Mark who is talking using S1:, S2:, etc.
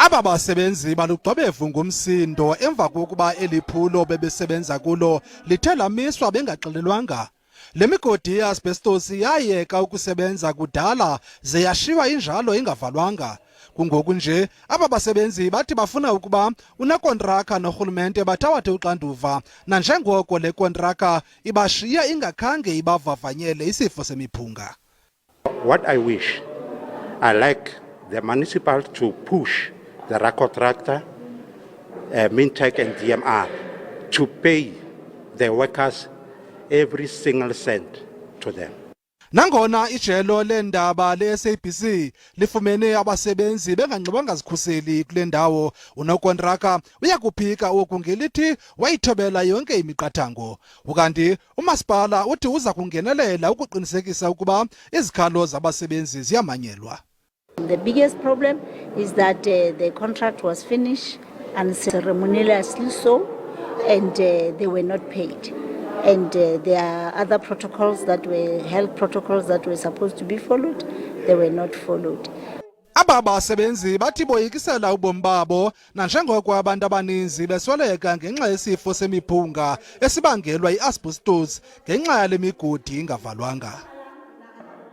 S1: Aba basebenzi balugcwabevu ngumsindo emva kokuba eli phulo bebesebenza kulo lithe lamiswa bengaxelelwanga. Le migodi yeasbestos yayeka ukusebenza kudala ze yashiywa injalo ingavalwanga. Kungoku nje aba basebenzi bathi bafuna ukuba unakontraka norhulumente bathabathe uxanduva nanjengoko le kontraka ibashiya ingakhange ibavavanyele isifo semiphunga.
S2: What I wish, I like the municipal to push the contractor, Mintek and DMR, to pay the workers every single cent to them.
S1: Nangona ijelo leendaba le-SABC lifumene abasebenzi benganxibanga zikhuseli kule ndawo, unokontraka uyakuphika oku ngelithi wayithobela yonke imiqathango. Ukanti umasipala uthi uza kungenelela ukuqinisekisa ukuba izikhalo zabasebenzi ziyamanyelwa.
S3: The biggest problem is that the contract was finished unceremoniously so, and they were not paid. And there are other protocols that were health protocols that were supposed to be followed, they were not followed.
S1: Aba basebenzi bathi boyikisela ubomi babo nanjengoko abantu abaninzi besweleka ngenxa yesifo semiphunga esibangelwa yi-asbestos ngenxa yale migodi ingavalwanga.